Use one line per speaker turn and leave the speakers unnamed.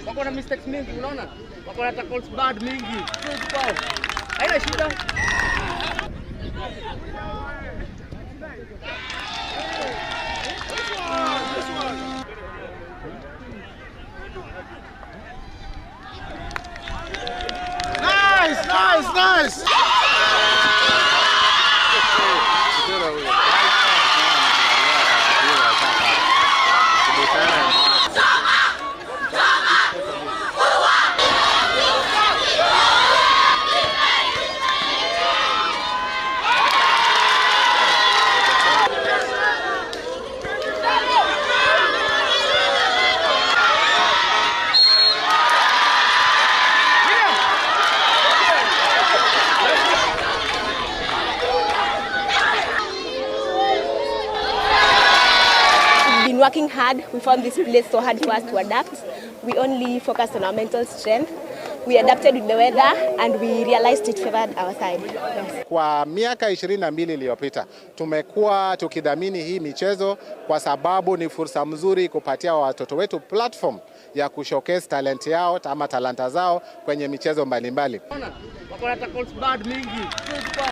Wako na mistakes mingi, unaona? Wako na tackles bad mingi. Sio kwao. Haina shida.
Nice, nice, nice.
We've been working hard. We found this place so hard for us to adapt. We only focused on our mental strength. We adapted with the weather and we realized it favored our side. Yes.
Kwa miaka 22 iliyopita tumekuwa tukidhamini hii michezo kwa sababu ni fursa mzuri kupatia watoto wetu platform ya kushowcase talent yao ama talanta zao kwenye michezo mbalimbali.
Unaona? Wako na tackles bad mingi. Sio kwao.